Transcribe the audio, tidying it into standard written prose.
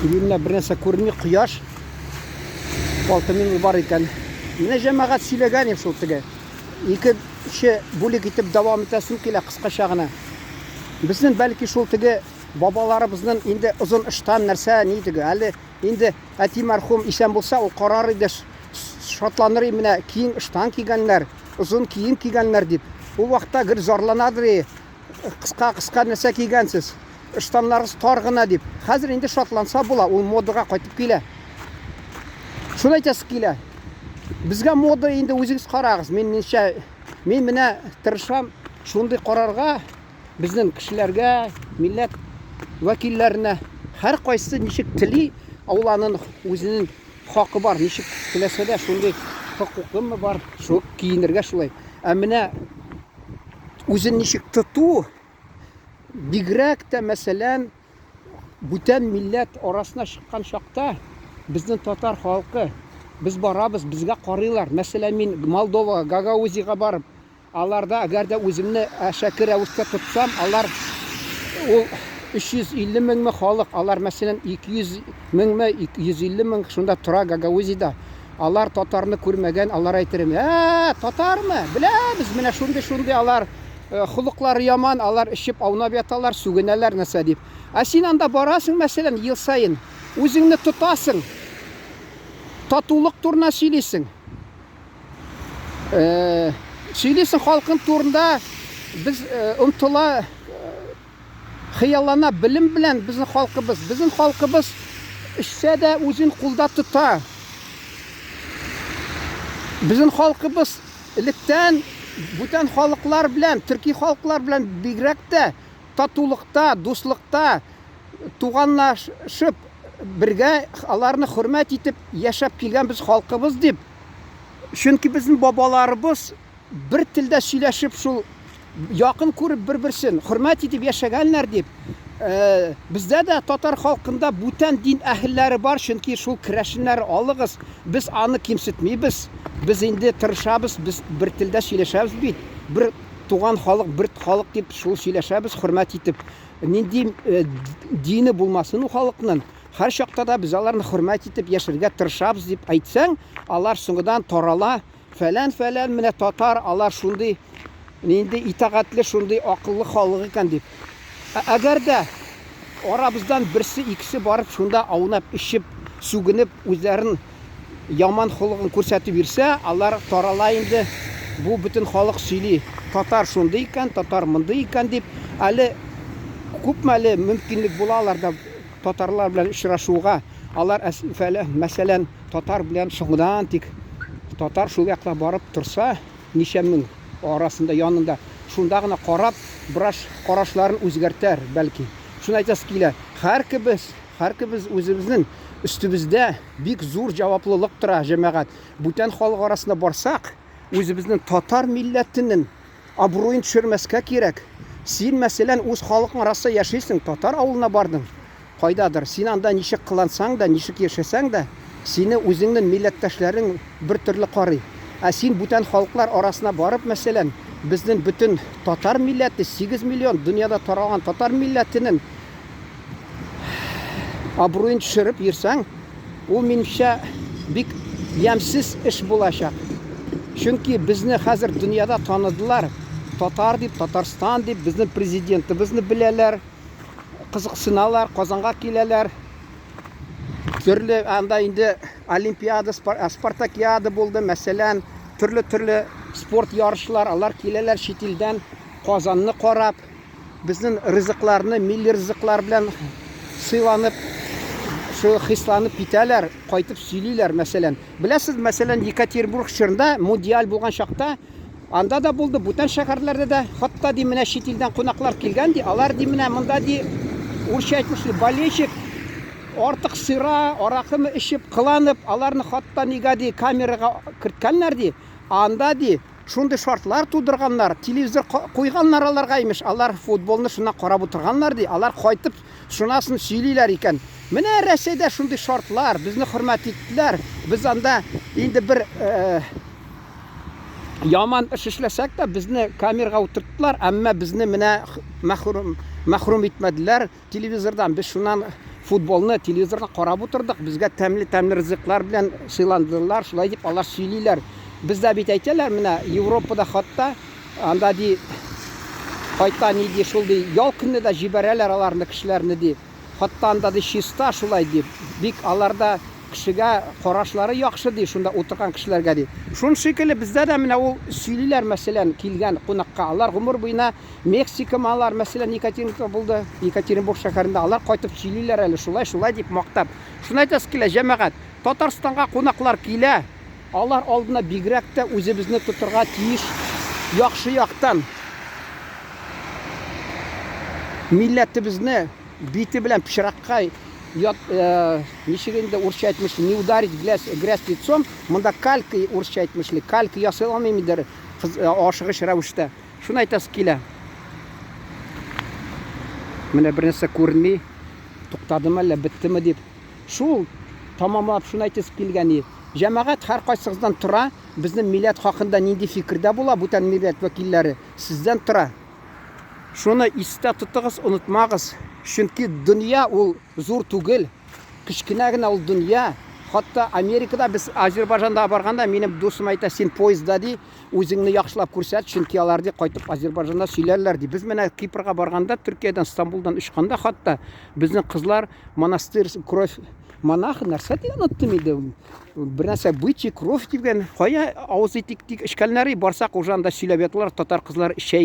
Менә бер нәрсә күренми, кояш. 6 минут бар икән. Менә җәмәгать сөйләгән шул теге. Икенче бүлек итеп дәвам итәсем килә кыскача гына. Безнең бәлки шул теге бабаларыбызның инде озын ыштан нәрсә ни теге. Әле инде әти мәрхүм исән булса, ул карар иде, шатланыр иде, менә киң ыштан кигәннәр, озын кием кигәннәр дип. Ул вакытта гел зарланадыр иде. Кыска-кыска нәрсә кигәнсез. Ыштаннарыгыз тар гына дип. Хәзер инде шатланса була, ул модага кайтып килә. Шуны әйтәсе килә. Безгә мода инде үзегез карагыз. Мин ничә мин менә тырышам шундый карарга безнең кешеләргә, милләт вәкилләренә һәр кайсы ничек тели, ул аның үзенең хакы бар, ничек теләсә дә шундый хокукымы бар, шул киенергә шулай. Ә менә үзен ничек тоту, Бигрәк тә, мәсәлән, бүтән милләт арасына чыккан чакта безнең татар халкы, без барабыз, безгә карыйлар. Мәсәлән, мин Молдовага, Гагаузиягә барып, аларда әгәр дә үземне әшәке рәвештә тотсам, алар ул 350 меңме халык, алар, мәсәлән, 200 меңме, 250 мең шунда тора Гагаузиядә. Алар татарны күрмәгән, алар әйтер, ә, татармы? Беләбез, менә шундый-шундый алар холыклары яман, алар эчеп аунап яталар, сүгенәләр, нәрсә дип. Ә син анда барасың, мәсәлән, ел саен, үзеңне тотасың, татулык турында сөйлисең. Сөйлисең халкың турында, без омтыла, хыяллана белем белән безнең халкыбыз. Безнең халкыбыз эчсә дә үзен кулда тота. Безнең халкыбыз электән бүтән халыклар белән, төрки халыклар белән бигрәк тә татулыкта, дуслыкта, туганлашып, бергә аларны хөрмәт итеп яшәп килгән без халкыбыз дип. Чөнки безнең бабаларыбыз бер телдә сөйләшеп шул якын күреп бер-берсен хөрмәт итеп яшәгәннәр дип. Э, бездә дә татар халкында бүтән дин әһелләре бар, чөнки шул керәшеннәр алыгыз, без аны кимсетмибез. Без инде тырышабыз, без бер телдә сөйләшәбез бит. Бер туган халык, бер халык дип шул сөйләшәбез, хөрмәт итеп. Нинди э, дине булмасын ул халыкның, һәр чакта да без аларны хөрмәт итеп яшәргә тырышабыз дип әйтсәң, алар соңгыдан тарала. Фәлән-фәлән, менә татар, алар шундый нинди итагатьле, шундый акыллы халык икән дип. Ә әгәр дә арабыздан берсе, икесе барып шунда аунап, эчеп, сүгенеп, үзләрен яман холыгын күрсәтеп йөрсә, алар тарала инде. Бу бөтен халык сөйли. Татар шундый икән, татар мондый икән дип. Әле күпме әле мөмкинлек була аларда татарлар белән очрашуга. Алар мәсәлән, татар белән соңдан тик татар шул яклап барып торса, ничә мең арасында, янында, шунда гына карап, бераз карашларын үзгәртәр, бәлки. Шуны әйтәсе килә, һәркебез, һәркебез үзебезнең өстебездә бик зур җаваплылык тора, җәмәгать. Бүтән халык арасына барсак, үзебезнең татар милләтенең Абруен төшермәскә кирәк. Син, мәсәлән, үз халкың арасында яшисең, татар авылына бардың, кайдадыр. Син анда ничек кылансаң да, ничек яшәсәң дә, сине үзеңнең милләттәшләрең бер төрле карый. Ә син бүтән халыклар арасына барып, мәсәлән, безнең бөтен татар милләте, 8 миллион дөньяда таралган татар милләтенең абруен төшереп йөрсәң, ул минемчә бик ямьсез эш булачак. Чөнки безне хәзер дөньяда таныдылар. Татар дип, Татарстан дип, безнең президентыбызны беләләр, кызыксыналар, Казанга киләләр. Төрле анда инде олимпиада, спартакиада булды, мәсәлән, төрле-төрле спорт ярышлар, алар киләләр чит илдән Казанны карап. Безнең ризыкларны, милли ризыклар белән сыйланып, шул хисланып китәләр, кайтып сөйлиләр, мәсәлән. Беләсез, мәсәлән, Екатеринбург чорында мундиаль булган чакта, анда да булды, бүтән шәһәрләрдә дә, хатта ди менә чит илдән кунаклар килгән ди, алар ди менә монда ди, урысча әйтмешли, болельщик артык сыра, аракымы эчеп, кыланып, аларны хатта нигә ди камерага керткәннәр ди, анда ди Шундый шартлар тудырганнар, телевизор куйганнар аларга, имеш, алар футболны шуннан карап утырганнар, ди, алар кайтып шунасын сөйлиләр икән. Менә Рәсәйдә шундый шартлар, безне хөрмәт иттеләр, без анда инде бер яман эш эшләсәк тә, безне камерага утырттылар, әмма безне менә мәхрүм, мәхрүм итмәделәр телевизордан, без шуннан Футболны телевизордан карап утырдык, безгә тәмле-тәмле ризыклар белән сыйландылар, шулай дип алар сөйлиләр. Бездә бит әйтәләр, менә Европада хатта анда ди кайта ни ди, шул ди, ял көнне дә җибәрәләр аларны кешеләрне ди. Хатта анда ди чиста шулай ди. Бик аларда кешегә карашлары яхшы ди, шунда утырган кешеләргә ди. Шуның шикелле бездә дә менә ул сөйлиләр, мәсәлән, килгән кунакка. Алар гомер буена Мексика алар, мәсәлән, Екатеринбургта булды, Екатеринбург шәһәрендә. Алар кайтып сөйлиләр әле, шулай, шулай дип мактап. Шуны әйтәсе килә, җәмәгать, Татарстанга кунаклар килә, алар алдына бигрәк тә үзебезне тотырга тиеш яхшы яктан. Милләтебезне бите белән пычракка ят, э, ничек инде урысча әйтмешли, не ударить грязь, грязь лицом, монда калька урысча әйтмешли, калька ясый алмыйм инде э, ашыгыч рәвештә. Шуны әйтәсе килә. Менә бер нәрсә күренми. Туктадымы әллә, беттеме дип. Шул тамамлап шуны әйтәсе килгән и. Җәмәгать һәркайсыгыздан тора, безнең милләт хакында нинди фикердә була бүтән милләт вәкилләре, сездән тора. Шуны истә тотыгыз, онытмагыз. Чөнки дөнья ул зур түгел. Кечкенә генә ул дөнья. Хатта Америкада без Азербайҗанда барганда минем дусым әйтә, син поездда ди, Үзеңне яхшылап күрсәт, чөнки алар ди кайтып Азербайҗанда сөйләрләр ди. Без менә Кипрга барганда, Төркиядән Стамбулдан очканда хатта безнең кызлар монастырь кровь монах нәрсә ди оныттым инде. Бер нәрсә бычий кровь дигән кая авыз итик тик эчкәннәр барсак уже анда сөйләп яталар татар кызлар чәй.